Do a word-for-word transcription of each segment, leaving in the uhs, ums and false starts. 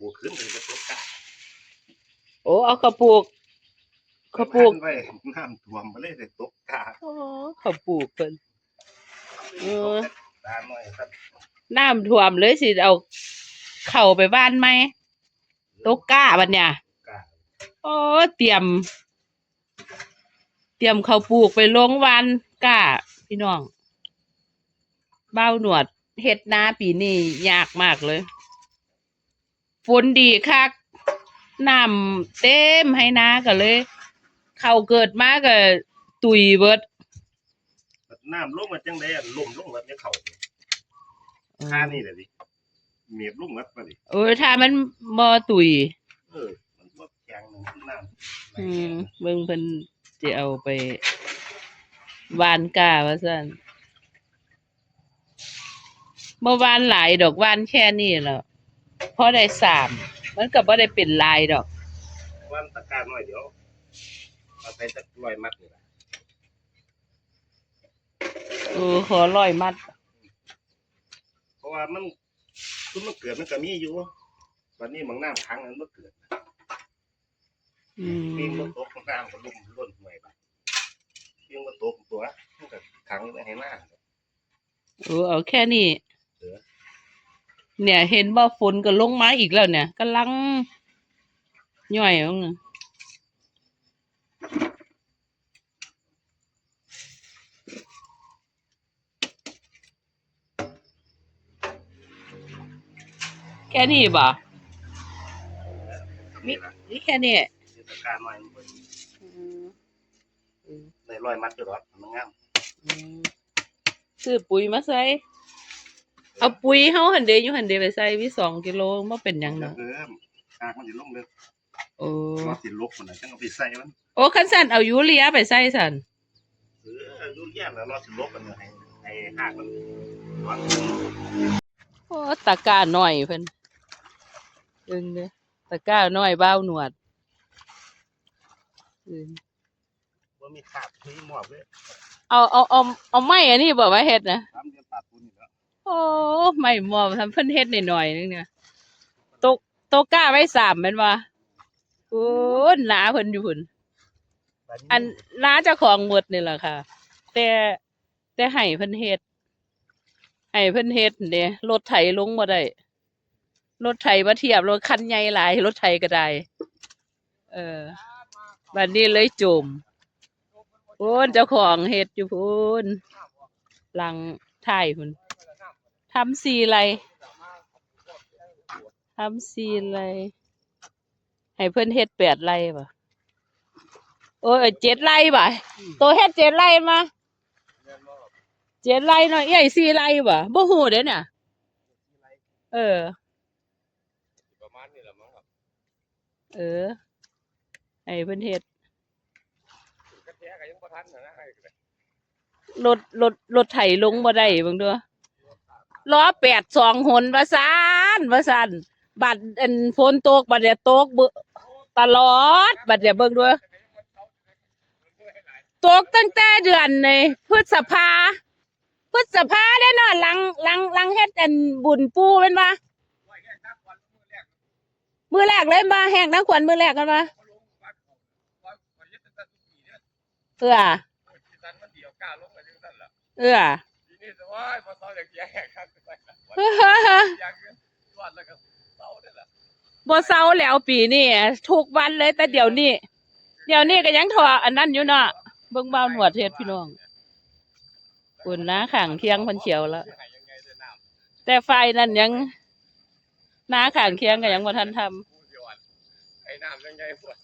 ปลูกขึ้นเลยบ่ตกกล้า โอ้ เอาข้าวปลูก ข้าวปลูก ไปวางไว้ น้ำท่วมบ่เลยได้ตกกล้า โอ้ ข้าวปลูกเพิ่น เออ ตาหน่อยครับ น้ำท่วมเลยสิเอาเข้าไปหว่านใหม่ ตกกล้าบัดเนี่ย กล้า โอ้ เตรียม เตรียมข้าวปลูกไปลงหว่านกล้า พี่น้อง บ่าวหนวดเฮ็ดนาปีนี้ยากมากเลย ฝนดีคัก น้ำเต็มไฮ่นาก็เลย ข้าวเกิดมาก็ตุยเบิด น้ำลงมาจังได๋อะ ล้มลงแบบนี้เข้า อืม ท่านี่แหละดิ เมียบลงหมดพอดี โอ้ย ถ้ามันบ่ตุย เออ มันบ่แข็งน้ำ อืม เบิ่งเพิ่นสิเอาไปหว่านกล้าว่าซั่น บ่หว่านหลายดอก หว่านแค่นี้แหละ พอได้สาม มันก็บ่ได้เป็นหลายดอก หว่านตะกร้าน้อยเดียว เอาไปสักร้อยมัดนี่ล่ะ เออ ขอร้อยมัด เพราะว่ามัน คือมันเกิดมันก็มีอยู่ บัดนี้บางน้ำขังมันบ่เกิด อืม ปีนบ่ตก น้ำก็ล้นล้นห้วยบัด ปีนบ่ตกตัว มันก็ขังไว้ไฮ่นา เออ เอาแค่นี้ เออ เนี่ย เห็นบ่ ฝนก็ลงมาอีกแล้วเนี่ย กำลังย่อยลงน่ะ แค่นี้บ่ มี มีแค่นี้ มีตะกร้าน้อยมันบ่ อืม อืม ได้ร้อยมัดอยู่ดอก มันงาม อืม ซื้อปุ๋ยมาใส่ เอาปุ๋ยเฮาหั่นเด้ อยู่หั่นเด้ไปใส่ มีสองกิโล บ่เป็นหยังดอก เออ หากมันสิลงเลิก โอ้ รอสิลกมันน่ะ จั่งเอาไปใส่มัน โอ้ คันซั่นเอายูเรียไปใส่ซั่น เออ เอายูเรียแล้วรอสิลกมันให้ ให้หากมัน โอ้ ตะกร้าน้อยเพิ่น เบิ่งเด้อ ตะกร้าน้อยบ่าวหนวด เออ บ่มีขาด มีมอบเลย เอา เอา เอา เอาไม้อันนี้บ่มาเฮ็ดนะ สามเหลี่ยมปากปูนนี่แหละ โอ้ ไม้มอบทำเพิ่นเฮ็ดหน่อยๆนึงเนี่ย ตก ตกกล้าไว้สามแม่นบ่ โอ้ นาเพิ่นอยู่พุ้น อันนาเจ้าของหมดนี่แหละค่ะ แต่ แต่ให้เพิ่นเฮ็ด ให้เพิ่นเฮ็ดเด้ รถไถลงบ่ได้ รถไถมาเทียบ รถคันใหญ่หลาย รถไถก็ได้ เออ บัดนี้เลยโจม โอ้น เจ้าของเฮ็ดอยู่พุ้น หลังท้ายพุ้น ทำสี่ไร่ ทำสี่ไร่ ให้เพิ่นเฮ็ดแปดไร่บ่ โอ้ย เจ็ดไร่บ่ อืม โตเฮ็ดเจ็ดไร่มา เจ็ดไร่เนาะ เอื้อยสี่ไร่บ่ บ่ฮู้เด้เนี่ย เออ ประมาณนี้แหละมั้งครับ เออ ให้เพิ่นเฮ็ด กระแทกก็ยังบ่ทันนะ รถ รถ รถไถลงบ่ได้ เบิ่งดู ล้อแปดสองหน ว่าซั่น ว่าซั่น บัดอันฝนตก บัดเนี่ยตกเบิ่ง ตลอด บัดเนี่ยเบิ่งดู ตกตั้งแต่เดือนในพฤษภา พฤษภาเด้เนาะ หลัง หลัง หลังเฮ็ดอันบุญปู่แม่นบ่ มื้อแรกเลยบ่ แหกนางขวัญมื้อแรกกันบ่ เอื้อ เอื้อ บ่เซาแล้วปีนี้ ทุกวันเลย แต่เดี๋ยวนี้ เดี๋ยวนี้ก็ยังถออันนั้นอยู่เนาะ เบิ่งบ่าวหนวดเฮ็ดพี่น้อง คุณนาข้างเคียงเพิ่นเขียวแล้ว แต่ฝ่ายนั้นยัง นาข้างเคียงก็ยังบ่ทันทำ ไอ้น้ำยังไงพวก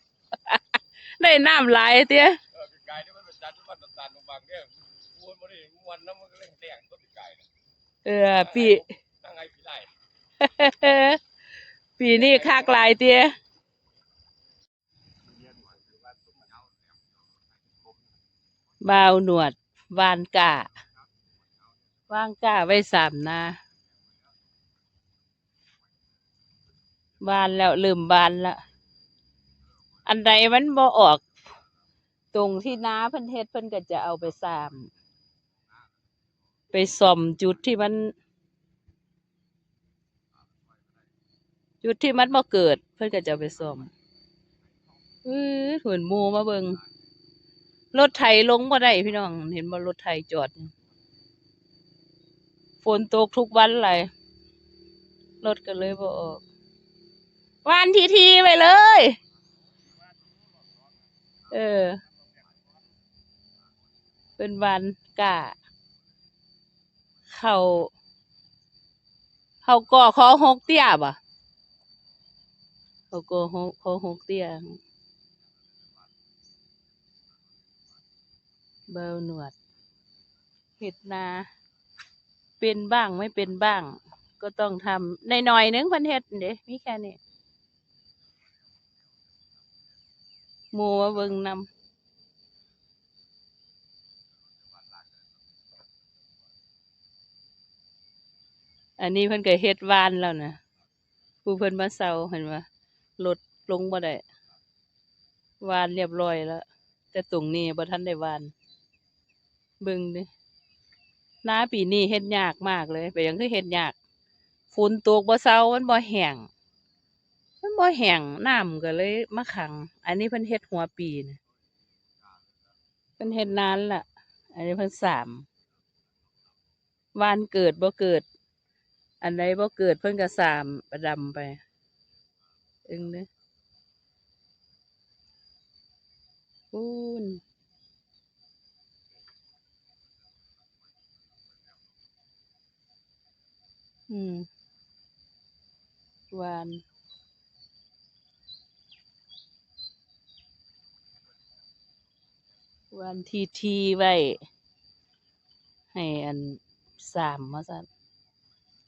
ได้น้ำหลายเตี้ย เออ ปีกายนี่มันเป็นจันทร์มันน้ำตาลบางๆเด้อ มันบ่ได้ม่วนนะ มันก็เลยแดงต้นปีกายน่ะ เออ ปี ตั้งไงปีไล่ ปีนี้คักหลายเตี้ย บ่าวหนวดหว่านกล้า หว่านกล้าไว้สามนา หว่านแล้ว เริ่มหว่านแล้ว อันใดมันบ่ออก ตรงที่นาเพิ่นเฮ็ด เพิ่นก็จะเอาไปสาม ไปซ่อมจุดที่มัน จุดที่มันบ่เกิด เพิ่นก็จะเอาไปซ่อม อื้อ เพิ่นหมู่มาเบิ่ง รถไถลงบ่ได้พี่น้อง เห็นบ่ รถไถจอด ฝนตกทุกวันหลาย รถก็เลยบ่ออก หว่านทีๆ ไว้เลย เออ เพิ่นหว่านกล้า เข้า เข้ากอขอหกเตี้ยบ่ เข้ากอหก ขอหกเตี้ย บ่าวหนวด เฮ็ดนา เป็นบ้างไม่เป็นบ้าง ก็ต้องทำ หน่อยๆ หนึ่งเพิ่นเฮ็ดเด้ มีแค่นี้ หมู่มาเบิ่งนำ อันนี้เพิ่นก็เฮ็ดหว่านแล้วนะ ผู้เพิ่นมาเซา เห็นบ่ รถลงบ่ได้ หว่านเรียบร้อยแล้ว แต่ตรงนี้บ่ทันได้หว่าน เบิ่งเด้ นาปีนี้เฮ็ดยากมากเลย เป็นหยังคือเฮ็ดยาก ฝนตกบ่เซา มันบ่แห้ง มันบ่แห้ง น้ำก็เลยมาขัง อันนี้เพิ่นเฮ็ดหัวปีนะ เพิ่นเฮ็ดนานละ อันนี้เพิ่นสาม หว่านเกิดบ่เกิด อันใดบ่เกิดเพิ่นก็สามประดำไป เอิงเด้อ ปูน อืม หว่าน หว่านทีๆ ไว้ ให้อันสามว่าซั่น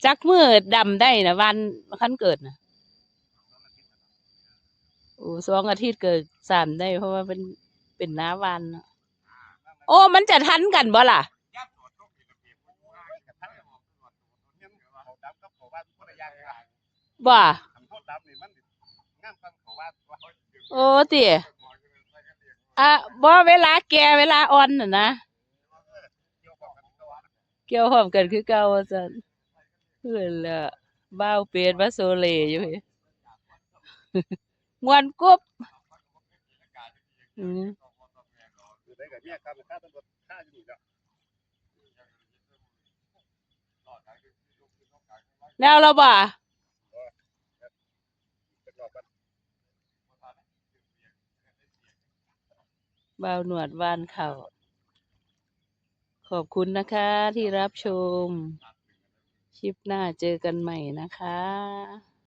จักมื้อดำได้นะ หว่านคันเกิดนะ โอ้ สองอาทิตย์ก็สามได้ เพราะว่าเป็น เป็นนาหว่านเนาะ โอ้ มันจะทันกันบ่ล่ะ บ่ โอ้ ติ อ่ะ บ่ เวลาแก่ เวลาอ่อนน่ะนะ เกี่ยวพร้อมกันคือเก่าว่าซั่น เพิ่นละ บ่าวเปรตมาโซเลอยู่ ม่วนกุ๊บ อืม แล้วล่ะบ่ บ่าวหนวดหว่านข้าว ขอบคุณนะคะที่รับชม คลิปหน้าเจอกันใหม่นะคะ